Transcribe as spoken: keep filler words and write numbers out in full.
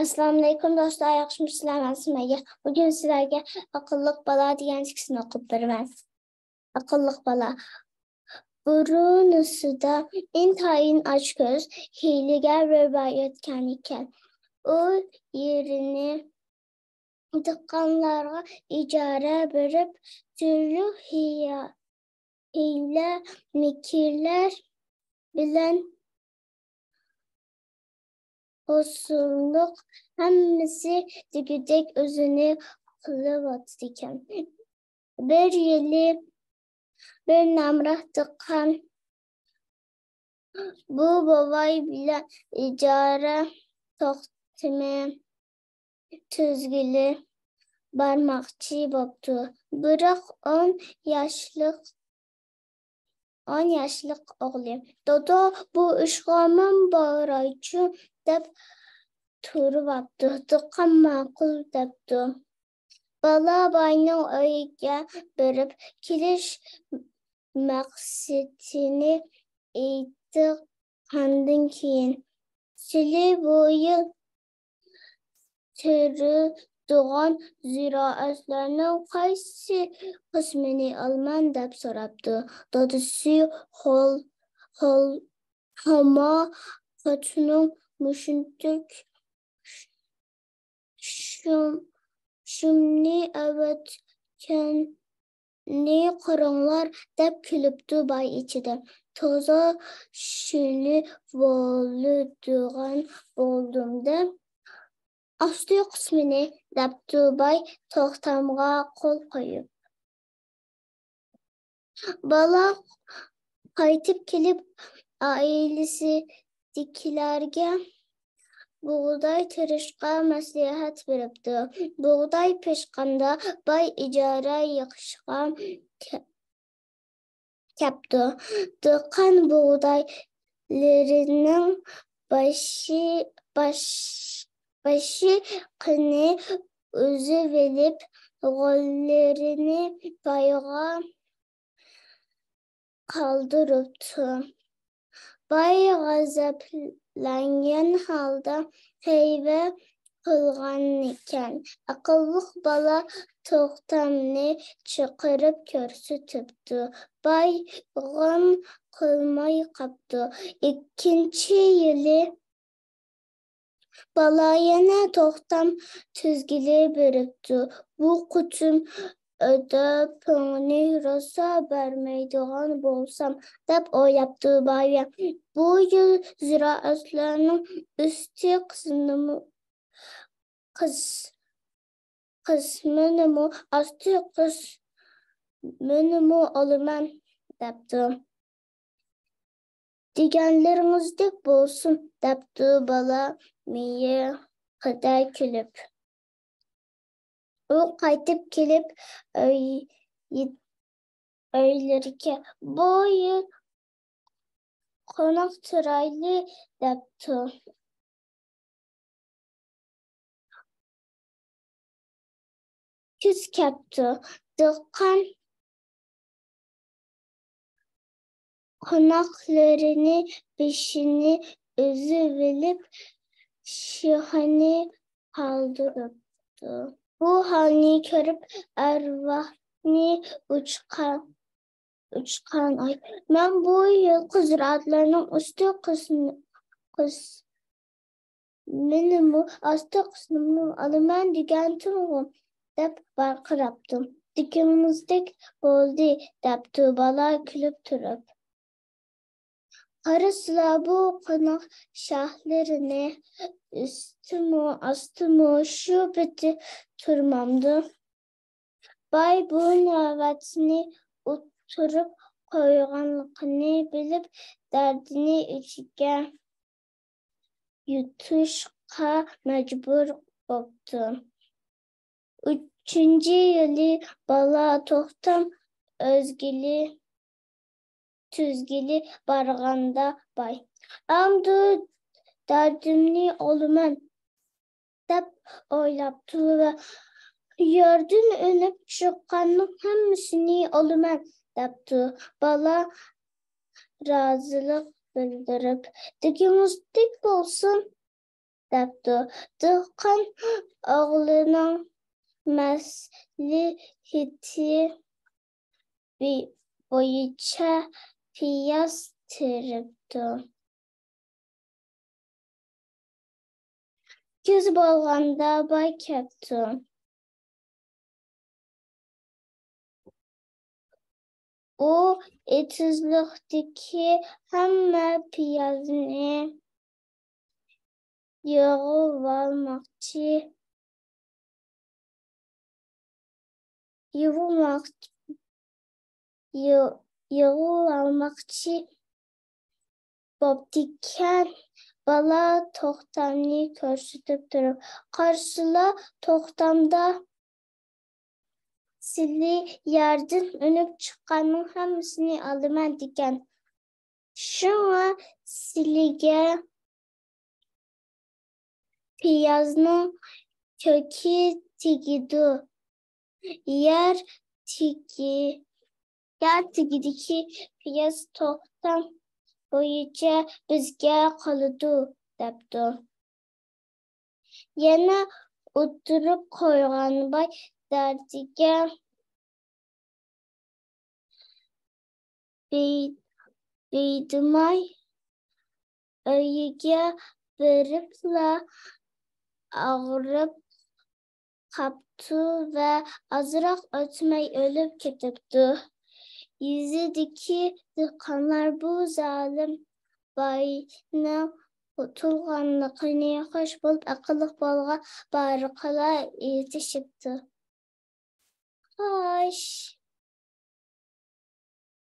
ئەسسالامۇئەلەيكۇم دوستلار، ياخشىمۇسىلەر؟ مەن سۈمەييە. بۈگۈن سىلەرگە ئاقىللىق بالا دېگەن تېكىستنى ئوقۇپ بېرىمەن. ئاقىللىق بالا. بۇرۇنىسىدا ئىنتايىن ئاچكۆز، ھىيلىگەر بىر باي ئۆتكەن ئىكەن. ئۇ يېرىنى دېھقانلارغا ئىجارە بېرىپ، تۈرلۈك ھىيا-، ھىيلە، مىكىرلەر بىلەن ھوسۇللۇق، ھەممىسى دېگۈدەك ئۆزىنى قىلىۋاتىدىكەن. بىر يىلى بىر نامرات دېھقان بۇ بوۋاي بىلەن ئىجارە توختىمى تۈزگىلى بارماقچى بوپتۇ. بىراق ئون ياشلىق، ئون ياشلىق ئوغلى، «دادا، بۇ ئىشقا مەن بارايچۇ؟» دەپ تۇرۇۋاپتۇ. دېھقان ماقۇل دەپتۇ. بالا باينىڭ ئۆيىگە بېرىپ كېلىش مەقسىتىنى ئېيتقاندىن كېيىن، «سىلى بۇ يىل تېرىلىدىغان زىرائەتلەرنىڭ قايسى قىسمىنى ئالىمەن؟» دەپ سوراپتۇ. دادىسى ھول-، ھول-، ھاما خوتۇننىڭ مۇشۇندەك شۇم-، شۇمنى ئەۋەتكەننى قاراڭلار، دەپ كۈلۈپتۇ باي ئىچىدە. تازا شۈلە بولىدىغان بولدۇم-دە، ئاستى قىسمىنى، دەپتۇ باي توختامغا قول قويۇپ. بالا قايتىپ كېلىپ، ئائىلىسىدىكىلەرگە بۇغداي تېرىشقا مەسلىھەت بېرىپتۇ. بۇغداي پىشقاندا باي ئىجارە يىغىشقا كە-، كەپتۇ. دېھقان بۇغدايلىرىنىڭ باشى، باش-، باشىقىنى ئۈزۈۋېلىپ، غوللىرىنى بايغا قالدۇرۇپتۇ. باي غەزەپلەنگەن ھالدا ھەيۋە قىلغانىكەن. ئاقىللىق بالا توختامنى چىقىرىپ كۆرسىتىپتۇ. باي غەم قىلماي قاپتۇ. ئىككىنچى يىلى بالا يەنە توختام تۈزگىلى بېرىپتۇ. بۇ قېتىم ئەدىپىڭنى راسا بەرمەيدىغان بولسام، دەپ ئويلاپتۇ باي. بۇ يىل زىرائەتلەرنىڭ ئۈستى قىسمىنىمۇ، قىس-، قىسمىنىمۇ، ئاستى قىسمىنىمۇ ئالىمەن، دەپتۇ. دېگەنلىرىڭىزدەك بولسۇن، دەپتۇ بالا مىيىقىدا كۈلۈپ. ئۇ قايتىپ كېلىپ، ئۆي-، ئۆيلىرىگە، بۇ يىل قوناق تۇرايلى، دەپتۇ. كۈز كەپتۇ. دېھقان قوناقلىرىنى بېشىنى ئۈزۈۋېلىپ، شاخىنى قالدۇرۇپتۇ. بۇ ھالنى كۆرۈپ، ئەرۋاھنى ئۇچقان، ئۇچقان ئاي، مەن بۇ يىلقى زىرائەتلەرنىڭ ئۈستى قىسمى، قىس-، مېنىمۇ ئاستى قىسمىنى ئالىمەن دېگەنتىمغۇ، دەپ ۋارقىراپتۇ. دېگىنىڭىزدەك بولدى، دەپتۇ بالا كۈلۈپ تۇرۇپ. قارىسىلا، بۇ قوناق شاخلىرىنى ئۈستىمۇ، ئاستىمۇ شۇ پېتى تۇرمامدۇ؟ باي بۇ نۆۋەتنى ئۇتتۇرۇپ قويغانلىقىنى بىلىپ، دەردىنى ئىچىگە يۇتۇشقا مەجبۇر بوپتۇ. ئۈچىنچى يىلى بالا توختام ئۈزگىلى، تۈزگىلى بارغاندا باي، ئەمدى دەردىمنى ئالىمەن، دەپ ئويلاپتۇ ۋە يەردىن ئۈنۈپ چىققاننىڭ ھەممىسىنى ئالىمەن، دەپتۇ. بالا رازىلىق بىلدۈرۈپ، دېگىڭىزدەك بولسۇن، دەپتۇ. دېھقان ئوغلىنىڭ مەسلىھىتى بويىچە پىياز تېرىپتۇ. كۈز بولغاندا باي كەپتۇ. ئۇ ئېتىزلىقتىكى ھەممە پىيازنى يىغىۋالماقچى، يىغىۋالماق-، يىغ-، يىغىۋالماقچى بوپتىكەن. بالا توختامنى كۆرسىتىپ تۇرۇپ، قارىسىلا، توختامدا سىلى يەردىن ئۈنۈپ چىققاننىڭ ھەممىسىنى ئالىمەن دېگەن. شۇڭا سىلىگە پىيازنىڭ كۆكى تېگىدۇ. يەر تېگى-، يەر تېگىدىكى پىياز توختام بويىچە بىزگە قالىدۇ، دەپتۇ. يەنە ئولتۇرۇپ قويغان باي دەردىگە بېي-، بېيىدىماي ئۆيىگە بېرىپلا ئاغرىپ قاپتۇ ۋە ئازراق ئۆتمەي ئۆلۈپ كېتىپتۇ. يېزىدىكى دېھقانلار بۇ زالىم باينىڭ قۇتۇلغانلىقىنى خوش بولۇپ، ئەقىللىق بالىغا بارلىقىلا ئېيتىشىپتۇ. خوش.